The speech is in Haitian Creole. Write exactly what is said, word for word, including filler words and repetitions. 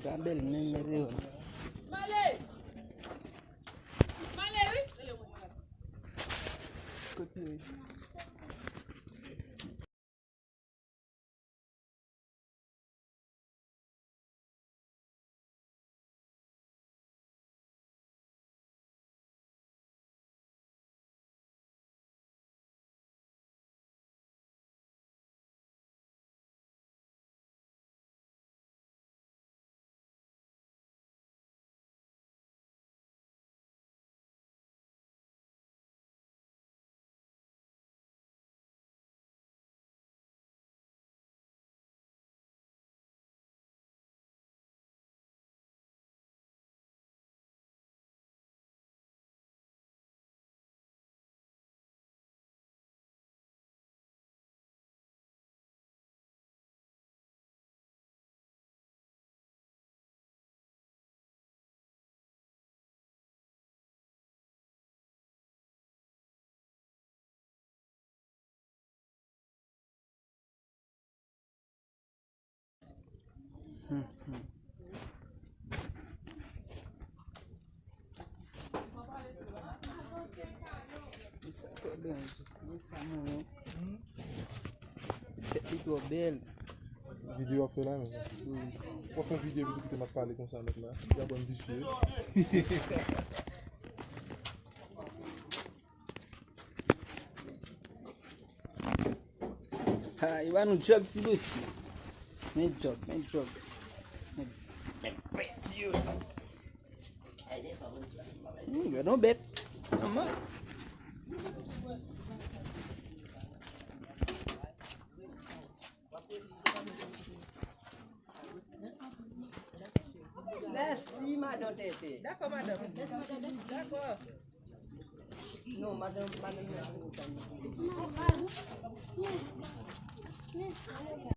Pa bèl menm, men Leon. Male! Male, wi! Kote? Tèt li twò bèl. Videyo w ap fè la menm? Wi. W ap fè videyo epi kite m ap pale konsa mèt la. Y ap wè m visye. Ha, yo ba nou djòb ti mesye. Men djòb, men djòb. Men, men bèt yo. Hmm, gad yon bèt. Manman. Mèsi, madan Tètè. Dakò, madan. Dakò. Non, madan, madan, mèsi.